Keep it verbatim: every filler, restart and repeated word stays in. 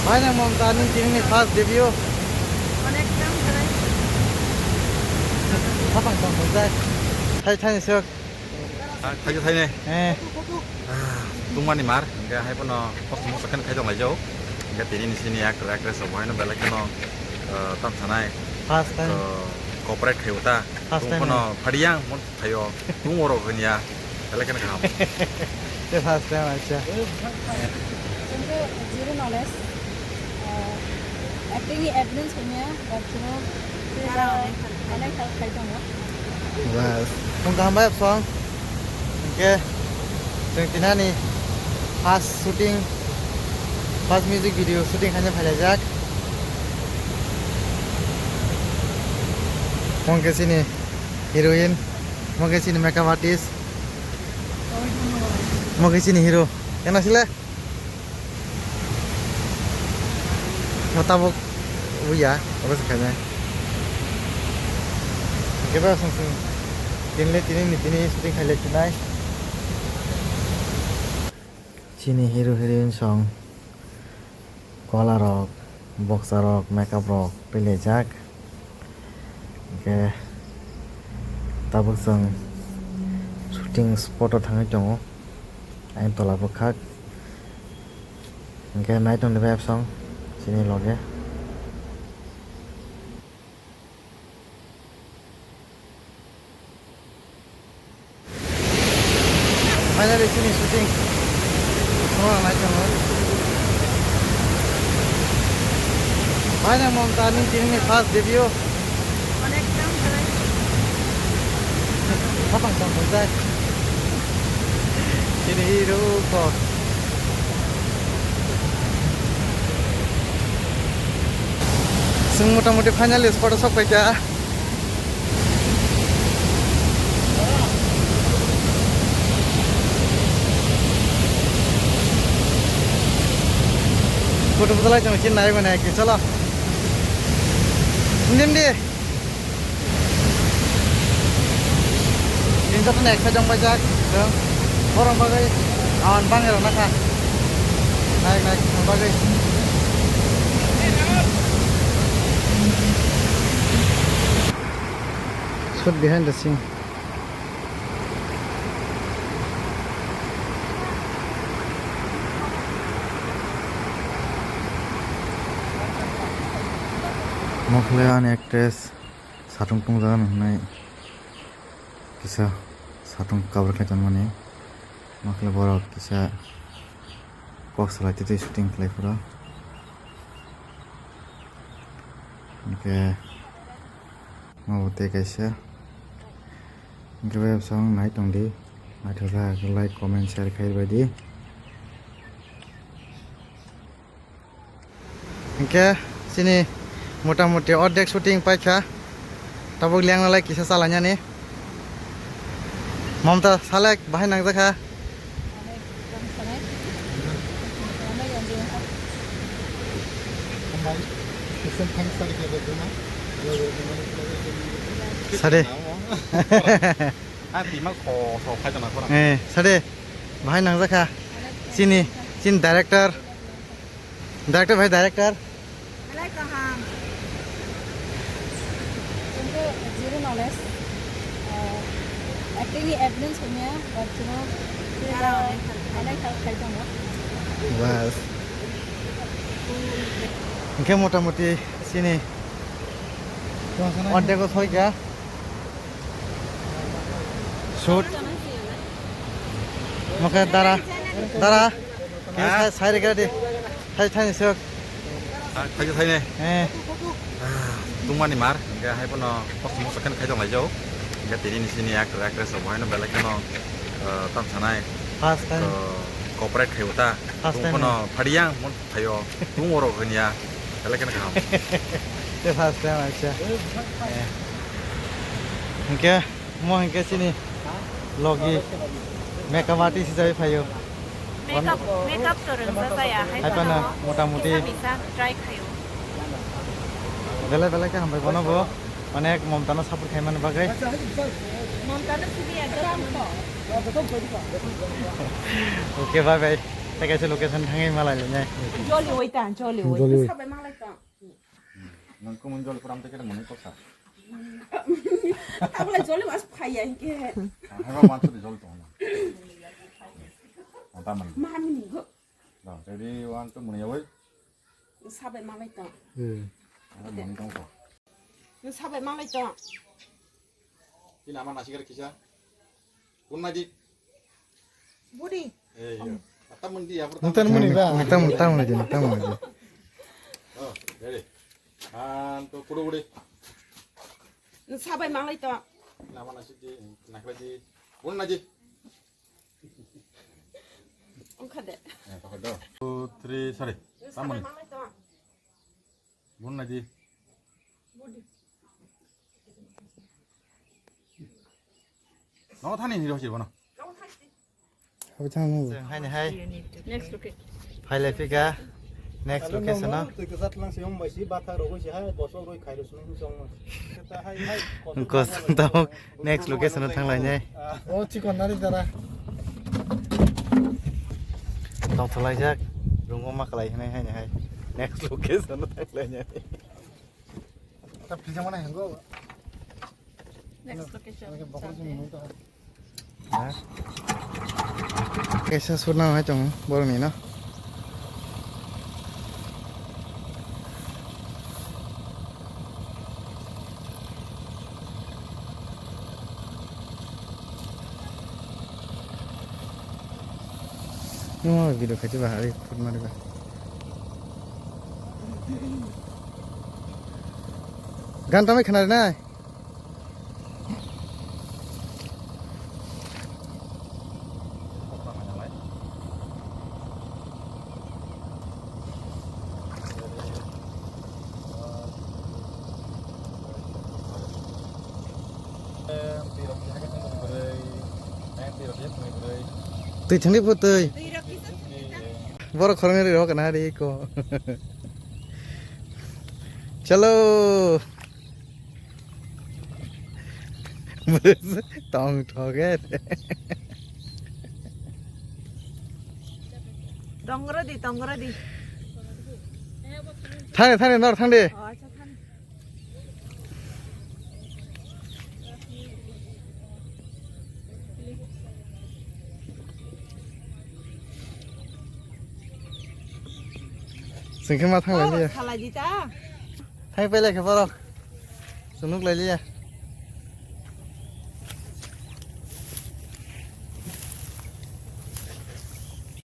Bai nang Mamta ni tini ni first debut. Onek tam khlai. Khapang tong thok jai. Thai thai ni sok. Ah, thai thai ne. Eh. Ah, tungmani mar, hingke hai pono kosto mosto khe khai tong lai jao. Hingke tini ni sini actor actress rok hai no belai kheno, eh, tam sanai. First time. Eh, cooperate khai uta. First time. Tung pono phadiyang mon Ayo, tung oro ganya, belai kena kaham. Te first time acha. Chwngkhe zero knowledge, uh, acting ni advance kanya, but chwngno onek help khai tongo. Bas, mung kaham bai song. Hingke, chwng tinani first shooting, first music video shooting khaina phailaijak. Mung khe chini heroine, mung khe chini makeup artist, mung khe chini hero. Kena sile? Mo tabuk uya, obo se khainai. Kebo song song. Tinle tini ni tini shooting khaile tinai. Chini hero heroine song. Kola rok, boksa rok, makeup rok twilaijak. Hingke tabuk chwng shooting spot o thangwi tongo. Ayang tola bwkhak. Hingke nai tongdi bai absong chini loge. Finally, chini shooting. Songwrang nai tongo. Bai nang Mamta ni tini ni first debut. Onek tam khlai. Khapang tong thok jai. Chini hero ko. Chwng mota moti finally spot o sok paikha. Photo photo lai tong chin nai bana ki chalo. Nim di. Nin joto nek sa jong bai jak. Borong bagwi. Awan bang ero nakha. Nai nai bagwi. Shoot behind the scene. Mokhle ani actress satung tungjagan hwnwi kisa satung cover khlai tonmani. Mokhle borok kisa kok salai twi shooting khlai phuru. Hingke obo tei kaisa. Hingke bai bwskango nai tongdi. Naithokjak like, comment, share khai rwbaidi. Hingke chini mota moti ordek shooting paikha. Tabuk lengna lai kisa chalainani. Mamta salek bahai nangjakha. Sade. Ah, bima ko so khai jana khorang. Eh, sade. Bahai nangjakha. Chini, chini director. Director bhai, director. Belai kaham. Chwngkhe zero knowledge. Ah, acting ni advance kanya, but chwngno onek help khai tongo. Bas. Hingke mota moti chini ordek o soikha. Shoot. Mokhe dara, dara. Khe sai, sai rega di. Thai, thai ni sok. Ah, thai, thai ne. Eh. Ah, tungmani mar, hingke hai pono kosto mosto khe khai tong lai jao. Hingke tini ni sini actor, actress rok bo haino belai kheno, eh, tam sanai. First time. Eh, cooperate khai uta. First time. Tung pono phadiyang, mon phaio. Tung oro hwnya. Belai kheno kaham. Te first time acha. Eh. Hingke Mo hingke chini logi makeup artist hisabe phaio. Makeup, makeup to rwngsa jaya, hai phano mota moti misa misa try khaio. Belai belai khe hambai bono bo onek Momtano support khaimani bagwi. Momtano sibi ekdom. Okay, bye bye. Tei kaisa location thangwi malai linai. Joli wai ta, joli wai. Joli wai. Sabai malai ta. Nang kumui joli puram tei kene mwnwi koksa. Tabla joli mas phaiya hinkhe. Haiba mansu di joli tongna. Anta mani. Mami ni go. No, ready, one, two, mwnwi awai. Sabai malai ta. Hmm. Anta mwnwi tongko. Sabai malai ta. Kini ama nasikar kisa. Kun naji. Budi. Eh, iya. Atam mandi ya, pertama. Nonton muni ba. Nonton, nonton muni, nonton muni. Oh, ready. Anto kudu budi. Sabai malai to. Nama nasi di, nakla di. Kun naji. Ongkha de. Eh, pakai do. Two, three, sorry. Sabai malai to. Bun naji. Nogo thani hiro si bono. Abo thang mo. Hai ni hai. Next location. Phai lai phika. Next location no. Twi kwchak lang se ong bai si batha rogo si hai bosok roi khairo sung sung. Kosong tamo. Next location o thang lainai. O chikon nari dara. Tong thang laijak. Rungo ma kalai hinai hai hai. Next location o thang lainai. Ta pijama na hengo. Next location. Kaisa surnam hai tongo borokni no. Nung video khachi ba hari phut mari ba. Gan tamai khna rinai. Twi thangdi phu twi. Borok khoroknwi rwi rw kana ri ko. Chalo. Tong thoge. Tong rw di, tong rw di. Thang de, thang de, nor thang de. Oh, acha, thang. Sengkhe ma thang lai liya. Khalai di ta. Thang pai lai khe borok. Sunuk lai liya.